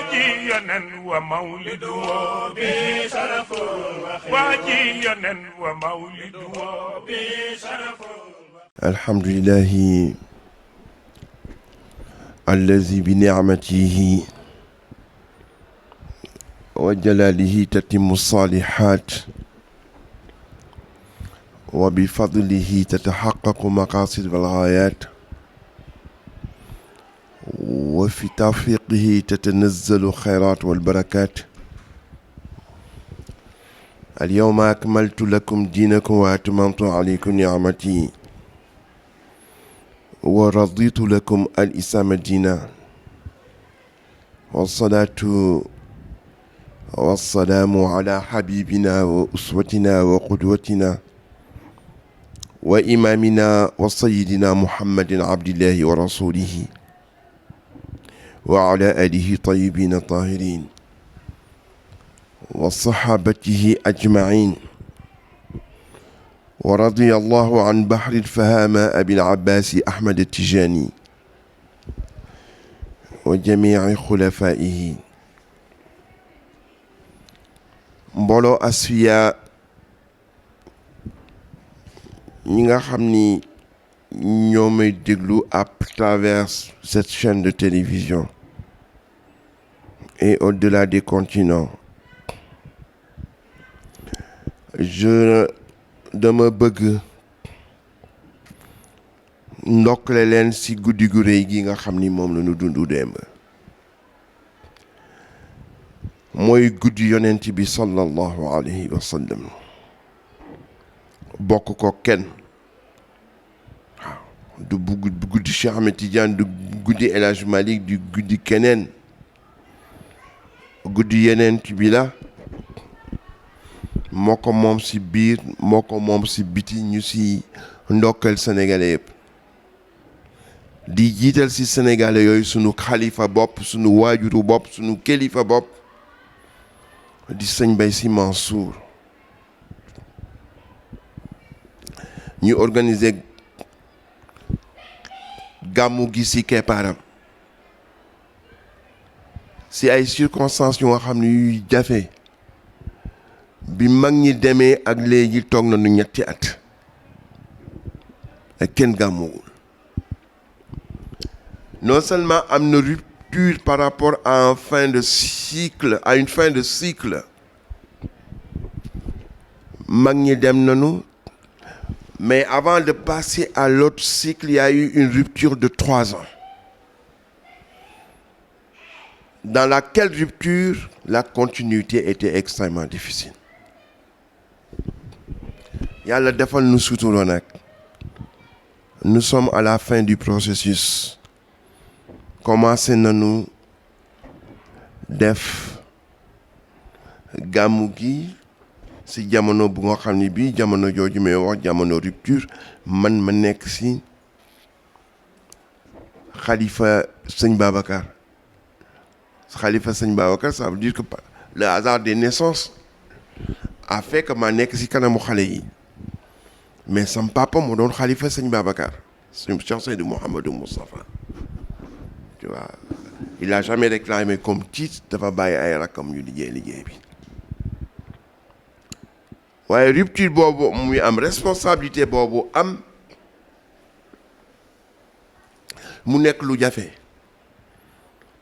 واجينا ومولده بشرف واجينا ومولده بشرف. الحمد لله الذي بنعمته وجلاله تتم الصالحات وبفضله تتحقق مقاصد والغايات وفي توفيقه تتنزل الخيرات والبركات. اليوم أكملت لكم دينكم وأتممت عليكم نعمتي ورضيت لكم الإسلام دينا. والصلاة والسلام على حبيبنا وأسوتنا وقدوتنا وإمامنا وسيدنا محمد عبد الله ورسوله وعلى آله طيبين طاهرين وصحابته أجمعين. ورضي الله عن بحر الفهامة أبي العباس أحمد التجاني وجميع خلفائه. mbooloo Asfiya ñi nga xam ni ñoo may déglu à travers cette chaîne de télévision et au-delà des continents, dama bëgg ndokkale leen ci guddi gu rëy gi nga xam ni moom la ñu dundu démb. mooy guddi yonent bi sallallahu alayhi wa sallam. bokk ko kenn waaw du guddi Cheikh Ahmed Tidiane, du guddi El Hadj Malick, du guddi keneen. guddi yonent bi la moo ko moom ci biir moo ko moom ci biti. ñu ci ndokkal sénégalais yëpp di jiital ci sénégalais yooyu sunu xalifa bopp, sunu waajuru bopp, sunu kilifa bopp di sëñ Bay Si Mansour. ñu organiser gàmmu gi ci keppaaram ci ay circonstances yu nga xam ne yuy jafe. bi mag ñi demee ak léegi toog nañu ñetti at ak kenn gàmmuwul. non seulement am na rupture par rapport à une fin de cycle, mag ñi dem nañu, mais avant de passer à l'autre cycle, il y a eu une rupture de 3 ans. Dans laquelle rupture, la continuité était extrêmement difficile. Yàlla defal nu sutura nag. Nous sommes à la fin du processus. Commencé nañu def gàmmu gi ci jamono bu nga xam ne bii jamono jooju may wax jamono rupture, man ma nekk ci xalifa sëñ Babacar. xalifa sëñ Babacar, ça veut dire que le hasard des naissances a fait que ma nekk ci kanamu xale yi. mais sam papa moo doon xalifa sëñ Babacar, Cheikh Seydou Mouhamadou Moustapha. Tu vois, il a jamais réclamé comme titre dafa bàyyi ay rakkam ñu liggéey bi. waaye rupture boobu muy am, responsabilité boobu am, mu nekk lu jafe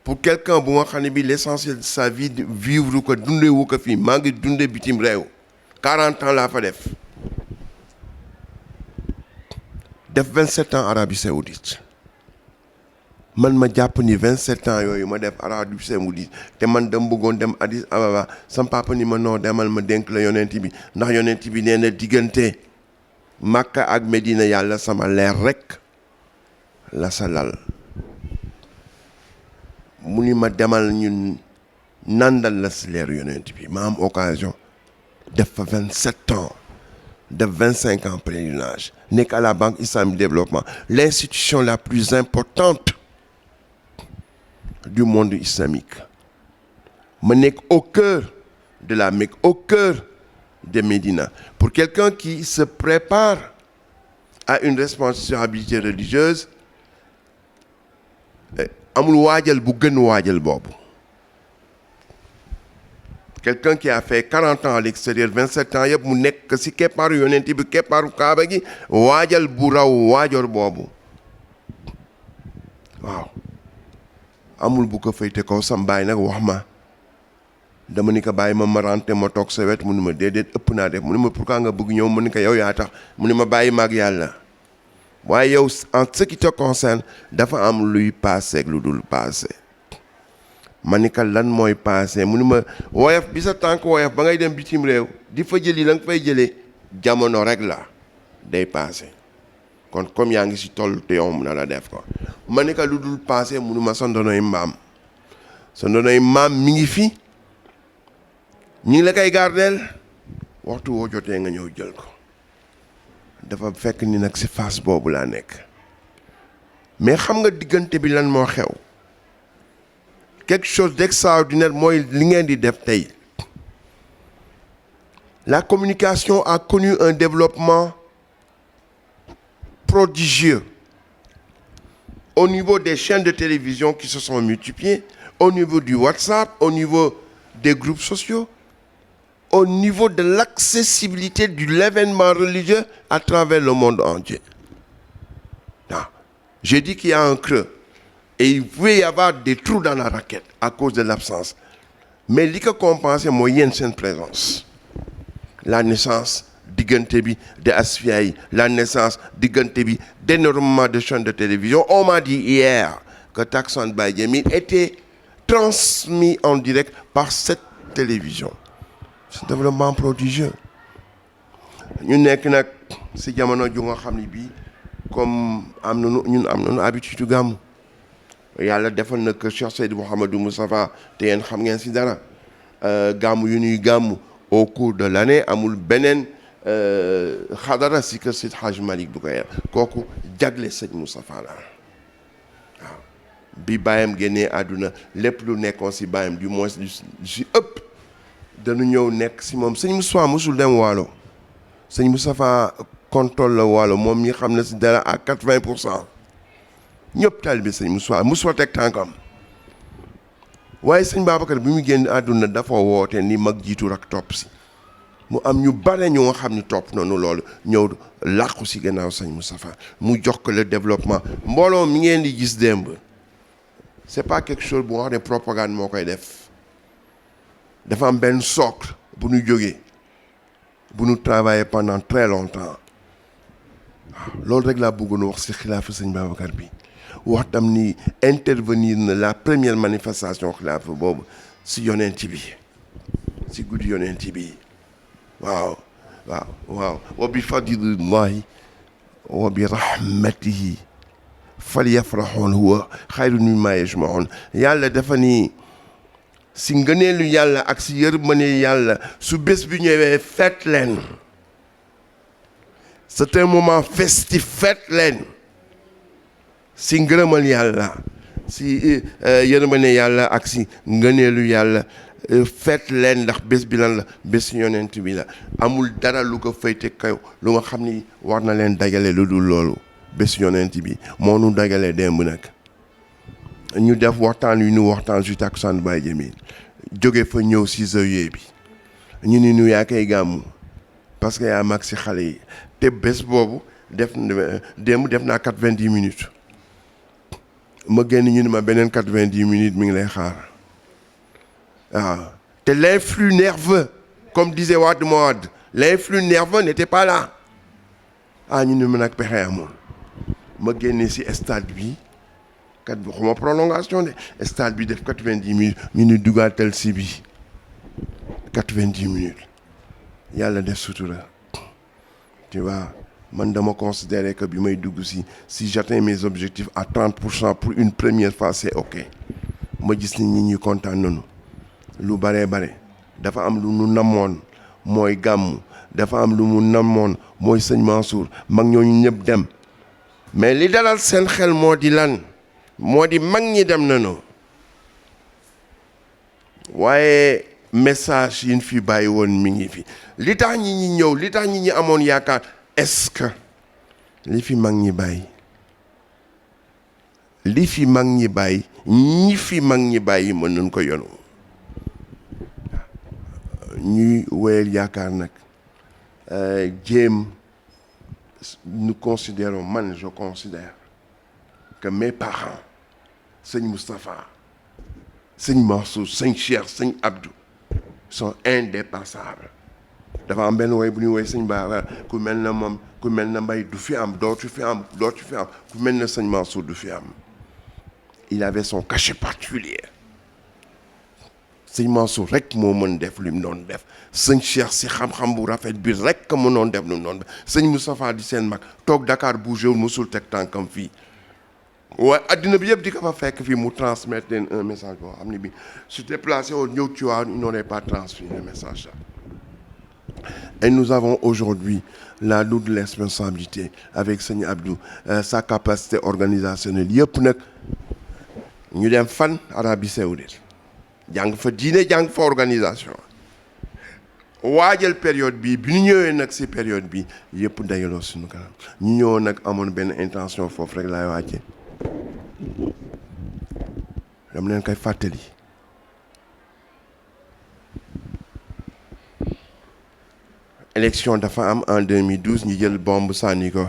pour quelqu'un bu nga xam ne bi l'essentiel de sa vie vivre ko dundee wu ko fii. maa ngi dundee bitim réew 40 ans laa fa def 27 ans Arabie Saoudite. man ma jàpp ni 27 ans yooyu ma def Arabie Saoudite te man dama bëggoon dem Addis Ababa, sam papa ni ma noo demal ma dénk la yonent bi, ndax yonent bi nee na diggante Makka ak Medina yàlla sama leer rek la sa lal. mu ni ma demal ñun nandal la si leer yonent bi. ma am occasion def fa 27 ans, de 25 ans pèlerinage, nekk à la Banque Islamique de Développement, l'institution la plus importante du monde islamique. ma nekk au cœur de la Mecque, au cœur de Médina. Pour quelqu'un qui se prépare à une responsabilité religieuse, amul waajal bu gën waajal boobu. quelqu'un qui a fait 40 ans à l'extérieur 27 ans yëpp mu nekk si keppaaru yonent bi keppaaru kaaba gi waajal bu raw waajoor boobu waaw amul bu ko féete kaw sam baay nag wax ma dama ni ko bàyyi ma renté ma toog sa wet mu ni ma déedéet ëpp naa def mu ni ma pourquoi nga bëgg ñëw mu ni ko yow yaa tax mu ni ma bàyyi maag yàlla waaye yow en ce qui te concerne dafa am luy passé ak lu dul passé ma ni ko lan mooy passé mu ni ma woyof bi sa tànk woyof ba ngay dem bitim réew di fa jëli la nga fay jëlee jamono rek la day passé kon comme yaa ngi si toll te yow na la def ko ma ni ko lu dul passé mu ni ma sa ndonoy maam mi ngi fi ñi ngi la koy gardeel waxtu woo jotee nga ñëw jël ko dafa fekk ni nag si phase boobu laa nekk mais xam nga diggante bi lan moo xew quelque chose d'extraordinaire mooy li ngeen di def tey la communication a connu un développement prodigieux au niveau des chaînes de télévision qui se sont multipliées, au niveau du WhatsApp, au niveau des groupes sociaux, au niveau de l'accessibilité de l'événement religieux à travers le monde entier. Non. J'ai dit qu'il y a un creux et il pouvait y avoir des trous dans la raquette à cause de l'absence. Mais ce qui compense, c'est une présence. La naissance d'Igantebi, de Asfiaï, la naissance d'Igantebi, d'énormément de chaînes de télévision. On m'a dit hier que Taksan Baye était transmis en direct par cette télévision. C'est un développement prodigieux. Nous sommes si jamono ju nga xam ne bii comme ñun am nañu habitude gàmmu yàlla defal na que Cheikh Seydi Mouhamadou Moustapha te yéen xam ngeen si dara gàmmu yu ñuy gàmmu au cours de l'année amul beneen xadara si que Seydi Hadj Malick bu koy kooku jagle sëñ Moustapha la waaw bi bàyyam génnee àdduna lépp lu nekkoon si bàyyam du moins si ëpp dañu ñëw nekk si moom sëñ Moustapha musul dem waalo sëñ Moustapha contrôle la waalo moom ñi xam ne si dara à 80% ñëpp taalibe sëñ Moustapha musul teg tànkam waaye sëñ Babacar bi mu génn àdduna dafa woote ni mag jiitu rak topp si mu am ñu bare ñu nga xam ni topp noonu loolu ñëw làqu si gannaaw sëñ Moustapha mu jox ko le développement mbooloo mi ngeen di gis démb c'est pas quelque chose bu nga xam ne propagande moo koy def dafa am benn socle bu ñu jógee bu ñu travaillé pendant très longtemps waaw loolu rek laa bëggoon wax si xilaafa sëñ Babacar bi wax tam ni intervenir na la première manifestation xilaafa boobu si yonent bi si guddi yonent bi waaw waaw waaw wa bi fadlillahi wa bi rahmatihi falyafraxoon huwa xayrun mimma yajmaoon yàlla dafa ni si ngëneelu yàlla ak si yërmande yàlla su bés bi ñëwee fête leen c'est un moment festif fête leen si ngërëmal yàlla si yërmande yàlla ak si ngëneelu yàlla fête leen ndax bés bi lan la bés yonent bi la amul dara lu ko fayte kaw lu nga xam ni war na leen dagale lu dul loolu bés yonent bi moo nu dagale démb nag ñu def waxtaan yu ñu waxtaan si takkusaan Baye Jamil jóge fa ñëw si zawiya bi ñu ni ñu yaa koy gàmmu parce que yaa mag si xale yi te bés boobu démb def naa 90 minutes ma génn ñu ni ma beneen 90 minutes mi ngi lay xaar waaw te l'influx nerveux comme disait Wade Mawad l'influx nerveux n'était pas là ñu ni ma nag pexe amul ma génne si stade bi kat bi xuma prolongation de stade bi def 90 minutes ñu ni dugaatal si bi 90 minutes yàlla def sutura tu vois man dama considérer que bi may dugg si j'atteins mes objectifs à 30% pour une première fois c'est ok ma gis ni ñi kontaan nañu lu bare dafa am lu nu namoon mooy gàmmu dafa am lu mu namoon mooy sëñ Mansour mag ñooñu ñëpp dem mais li dalal seen xel moo di lan moo di mag ñi dem nañu waaye message yi ñu fi bàyyi woon mi ngi fi li tax ñi ñi ñëw li tax ñi ñi amoon yaakaar est-ce que li fi mag ñi bàyyi li fi mag ñi bàyyi ñi fi mag ñi bàyyi mën nañ ko yonu ñuy wéyal yaakaar nag jéem nous considérons je considère que mes parents sëñ Moustapha sëñ Mansour sëñ Cheikh sëñ Abdou sont indépassables dafa am benn woy bu ñuy woy sëñ Bara ku mel na moom ku mel na Mbay du fi am dootu fi am ku mel na sëñ Mansour du fi am il avait son cachet particulier sëñ Mansour rek moo mën def li mu doon def sëñ Cheikh si xam-xam bu rafet bi rek ka mënoon def lu mu doon def sëñ Moustapha di seen mag toog Dakar bougéwul musul teg tànkam fii waaye addina bi yëpp di ko fa fekk fii mu transmettre leen un message boo xam ne bi su déplacé woon ñëw ci waa ils n'auraient pas transmis le message là. Et nous avons aujourd'hui la lourde responsabilité avec sëñ Abdou sa capacité organisationnelle yëpp nag ñu dem fan Arabie Saoudite jàng fa diine jàng fa organisation waajal période bi ñu ñëwee nag si période bi yëpp dajaloo suñu kanam ñu ñëwoon nag amoon benn intention foofu rek laay wàcce dama leen koy fàttali élection dafa am en 2012 ñu jël bombe sànni ko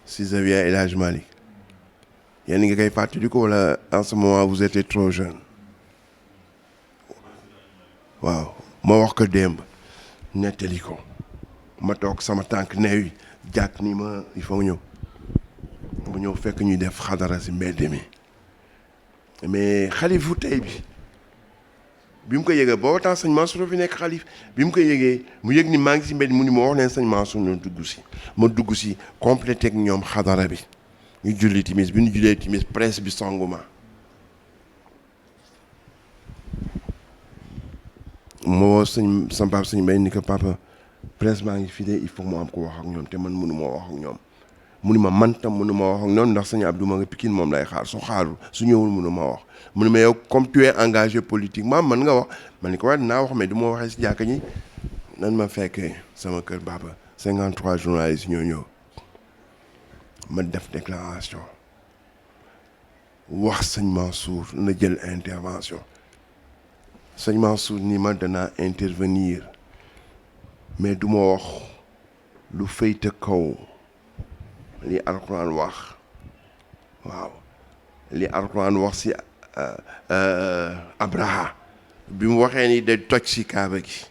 si Zawiya El Hadj Malick yéen ngi koy fàttali ko wala en ce moment vous étiez trop jeune waaw ma wax ko démb nettali ko ma toog sama tànk neew yi jàkk ni ma il faut ñëw mu ñëw fekk ñuy def xadara si mbedd mi mais xalifu tey bi mu ko yëgee booba temps sëñ Mansour fi nekk xalif bi mu ko yëgee mu yëg ni maa ngi si mbedd mu ni ma wax leen sëñ Mansour ñu dugg si ma dugg si complété ak ñoom xadara bi ñu julli timis bi ñu jullee timis presse bi songuma moo sëñ sama papa sëñ Mbay ni ko papa presse maa ngi fii de il faut mu am ko wax ak ñoom te man mënu ma wax ak ñoom mu ni ma man tam mënu ma wax ak ñoom ndax sëñ Abdou ma nga Pikine moom lay xaar su xaarul su ñëwul mënu ma wax mu ni ma yow comme tu es engagé politiquement man nga wax man ni ko waaye dinaa wax mais du ma waxee si jàkka ñi nan ma fekkee sama kër papa 53 journalistes ñoo ñëw ma def déclaration wax sëñ Mansour na jël intervention sëñ Mansour ni ma danaa intervenir mais du ma wax lu féyte kaw li Alxuraan wax waaw li Alxuraan wax si Abraha bi mu waxee ni day toj si kaaba gi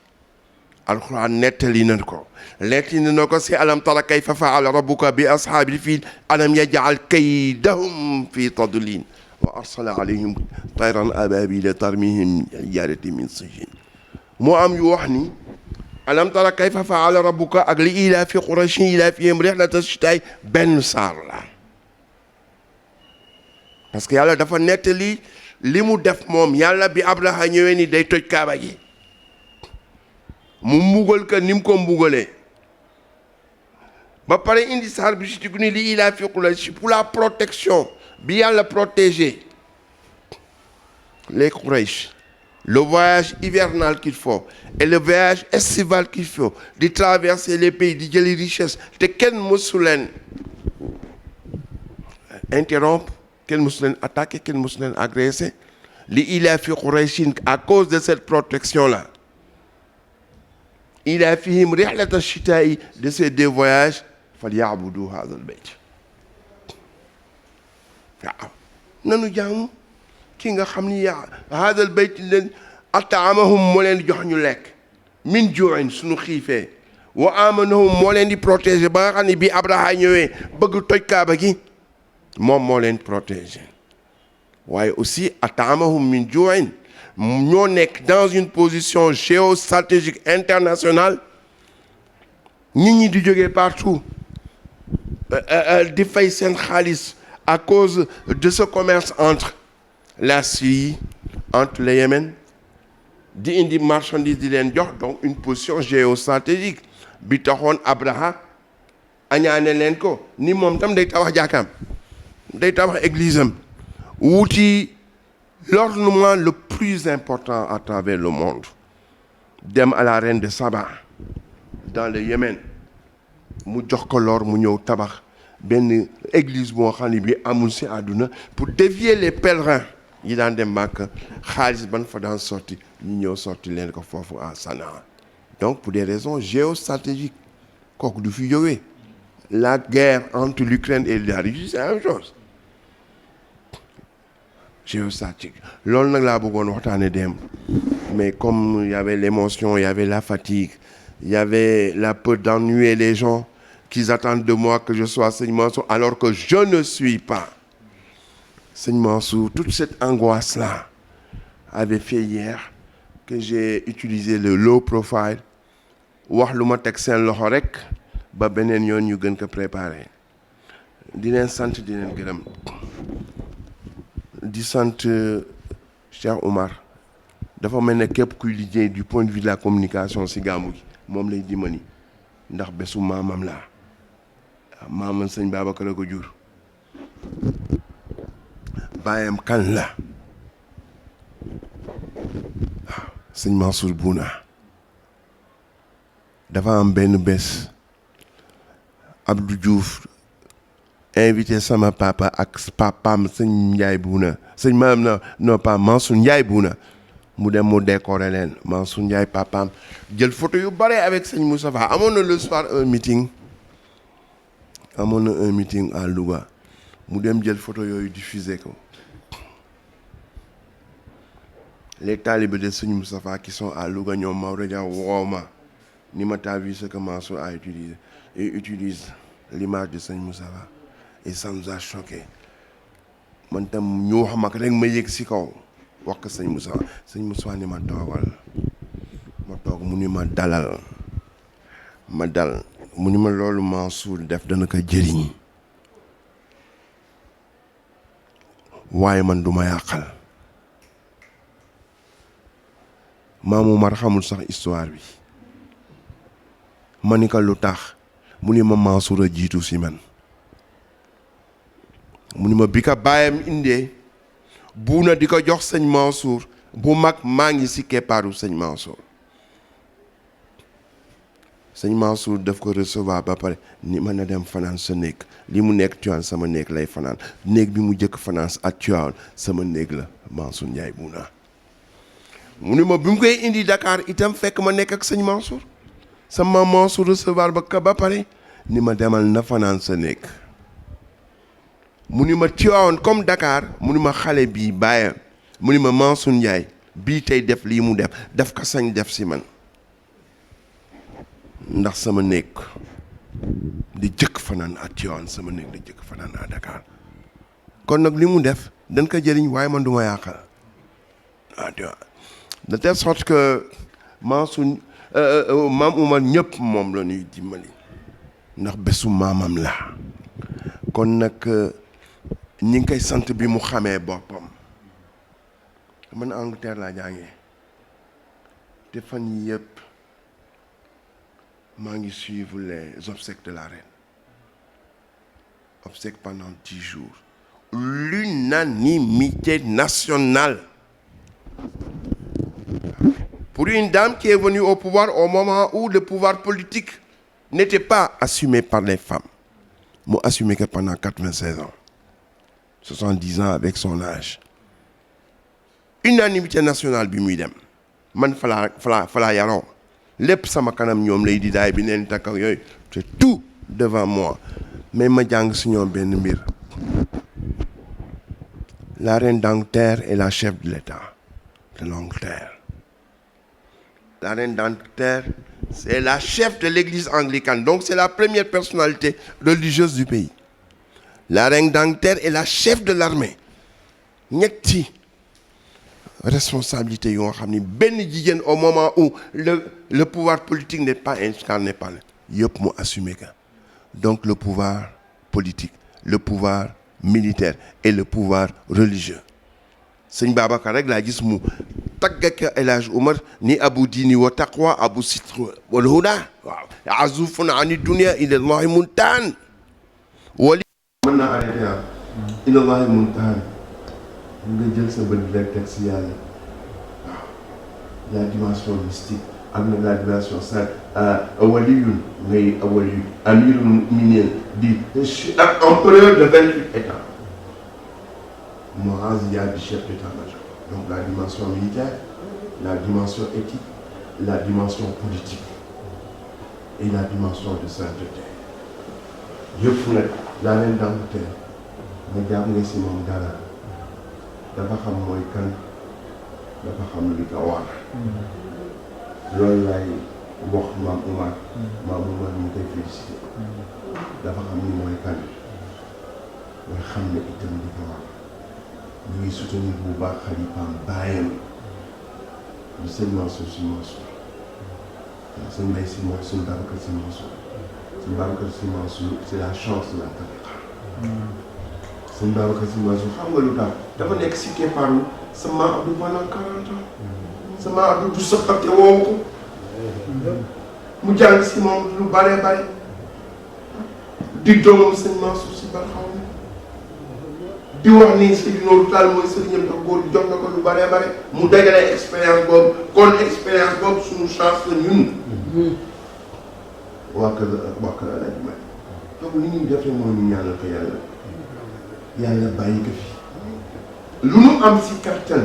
Alxuraan nettali na ko si alam tara kayfa fa'ala rabbuka bi ashaabil fiil alam yaj'al kaydahum fi tadlil wa arsala alayhim tayran abaabila tarmihim bi hijaaratin min sijjiil moo am yu wax ni alam tara kayfa fa'ala rabbuka ak li ilaafi qurayshin ilaafihim rihlata shitaa'i benn saar la parce que yàlla dafa nettali li mu def moom yàlla bi Abraha ñëwee ni day toj kaaba gi mu mbugal ka ni mu ko mbugalee ba pare indi saar bi si tigu ni li ilaafi quraysh pour la protection bi yàlla protéger les Quraysh le voyage hivernal qu'il faut et le voyage estival qu'il faut di traverser les pays di jëli richesse te kenn mësu leen interrompre kenn mësu leen attaquer kenn mësu leen agresser li ilaafi Qurayshin à cause de cette protection là ilaafihim rihlata shitaa'i de ces deux voyages falyabudu hadha al bayt waaw nanu jaamu ki nga xam ni yaa hadal bayt leen ataamahum moo leen di jox ñu lekk min juuin suñu xiifee wa amanahum moo leen di protéger ba nga xam ne bii Abraha ñëwee bëgg toj kaaba gi moom moo leen protéger waaye aussi ataamahum min juuin ñoo nekk dans une position géostratégique internationale nit ñi di jógee partout di fay seen xaalis à cause de ce commerce entre la Syrie, entre le Yémen, di indi marchandise di leen jox donc une position géostratégique bi taxoon Abraha añaane leen ko ni moom tam day tabax jàkkaam day tabax église am wuti l'ornement le plus important à travers le monde dem à la reine de Saba dans le Yémen mu jox ko lor mu ñëw tabax benn église boo xam ne bi amul si àdduna pour dévier les pèlerins yi daan dem Màkka xaalis ban fa daan sorti ñu ñëw sorti leen ko foofu à Sanaa donc pour des raisons géostratégiques kooku du fi jógee la guerre entre l'Ukraine et la Russie c'est la même chose géostratégique loolu nag laa bëggoon waxtaane dem mais comme il y avait l'émotion il y avait la fatigue il y avait la peur d'ennuyer les gens qu'ils attendent de moi que je sois Sëñ Mansour alors que je ne suis pas Sëñ Mansour. Toute cette angoisse-là avait fait hier que j'ai utilisé le low profile wax lu ma teg seen loxo rek ba beneen yoon ñu gën ko préparer di leen sant di leen gërëm di sant Cheikh Oumar dafa mel ne képp kuy liggéey du point de vue de la communication ci gàmmu gi moom lay dimbali ndax bésu maamam laa maamam Sëñ Babacar a ko jur baayam kan la waaw Sëñ Mansour Bouna dafa am benn bés Abdou Diouf invité sama papa ak papaam Sëñ Ndiaye Bouna sëñ maam non pas Mansour Ndiaye Bouna mu dem mu décorer leen Mansour Ndiaye papaam jël photo yu bare avec Sëñ Moustapha amoon na le soir un meeting à Louga mu dem jël photo yooyu diffuser ko les talibés de Sëñ Moustapha qui sont à Louga ñoom Maodo Dia woo ma ni ma t'as vu ce que Mansour a utilisé et utilise l'image de Sëñ Moustapha et ça nous a choqué man tam ñu wax ma rek ma yëg si kaw wax ko Sëñ Moustapha ni ma toogal ma toog mu ni ma dalal ma dal mu ni ma loolu Mansour def dana ko jëriñ waaye man du ma yàqal Maam Oumar xamul sax histoire bi ma ni ko lu tax mu ni ma Mansour a jiitu si man mu ni ma bi ka baayam indee Bouna di ko jox Sëñ Mansour bu mag maa ngi si keppaaru Sëñ Mansour Sëñ Mansour daf ko recevoir ba pare ni ma na dem fanaan sa néeg li mu nekk Tivaouane sama néeg lay fanaan néeg bi mu jëkk fanaan ak Tivaouane sama néeg la Mansour Ndiaye Bouna mu ni ma bi mu koy indi Dakar itam fekk ma nekk ak Sëñ Mansour sama Mansour recevoir ba pare ni ma demal na fanaan sa néeg mu ni ma Tivaouane comme Dakar mu ni ma xale bii bàyyam mu ni ma Mansour Ndiaye bii tey def lii mu def ko sañ def si man ndax sama néeg di jëkk fanaan ak Tivaouane sama néeg di jëkk fanaan à Dakar kon nag li mu def dañ ko jëriñ waaye man du ma yàqal de telle sorte que Mansour Maam Oumar ñëpp moom la ñuy dimbali ndax bésu maamam la kon nag ñi ngi koy sant bi mu xamee boppam man Angleterre laa jàngee te fan yi yëpp maa ngi suivre les obsèques de la reine obsèques pendant 10 jours l'unanimité nationale pour une dame qui est venue au pouvoir au moment où le pouvoir politique n'était pas assumé par les femmes. Moi, assumé que pendant 96 ans, 70 ans avec son âge. Unanimité nationale bi muy dem man fala yaroo lépp sama kanam ñoom lay di daay bi neen takk ak yooyu c'est tout devant moi mais ma jàng si ñoom benn mbir. La reine d'Angleterre est la chef de l'État de l'Angleterre. La reine d'Angleterre, c'est la chef de l'église anglicane. Donc, c'est la première personnalité religieuse du pays. La reine d'Angleterre est la chef de l'armée. ñetti responsabilité yoo xam ni benn jigéen au moment où le pouvoir politique n'est pas incarné par yëpp mu assumé ka donc le pouvoir politique le pouvoir militaire et le pouvoir religieux Sëñ Babacar rek laa gis mu taggaka El Hadj Oumar ni abu diini wa taqwa abu sitr wal huda waaw azufun ani dunia ila llahi muntahan wali mën naa arrêté ila llahi muntahan nga jël sa bët bi rek teg si yàlla waaw la dimension mystique am na la dimension sa waliyun ngay waliyu amirul mu'minin di empereur de 28 États Moraz, il y a du chef d'état-major. Donc la dimension militaire, la dimension éthique, la dimension politique et la dimension de sainteté. yëpp nag laa leen daan teel ma jàpp nga si moom dara dafa xam mooy kan dafa xam li ko war loolu lay wax maam Oumar ñu koy félicité dafa xam ni mooy kan mooy xam ne itam li ko war ñu ngi soutenir bu baax xalifaam baayam di sëñ Mansour Sy Mansour sëñ Mbaye Sy mooy suñu Babacar Sy Mansour sëñ Babacar Sy Mansour c'est la chance de la tariqa sëñ Babacar Sy Mansour xam nga lu tax dafa nekk si keppaaru sa maam Abdou pendant 40 ans sa maam Abdou du saxate woowu ko mu jàng si moom lu bare bare di doomam sëñ Mansour Sy Barxaw di wax ni Seydou Nourou Tall mooy sëriñam tax góor jox na ko lu bare bare mu dajale expérience boobu kon expérience boobu suñu chance la ñun waa kër Alaaji Malick donc li ñuy defee mooy ñu ñaanal ko yàlla bàyyi ko fi lu nu am si kattan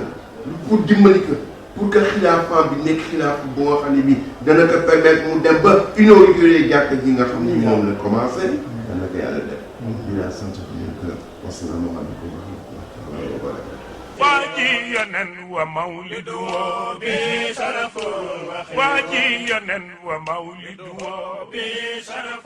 pour dimbali ko pour que xilaafa bi nekk xilaafa bu nga xam ne bi dana ko permettre mu dem ba inauguré jàkk ji nga xam ne moom la commencé dana ko yàlla def dinaa sant di leen gërëm wasalaamaaleykum wa rahmatullahi wa barakatuh واجينا ومولده بشرف واجينا ومولده بشرف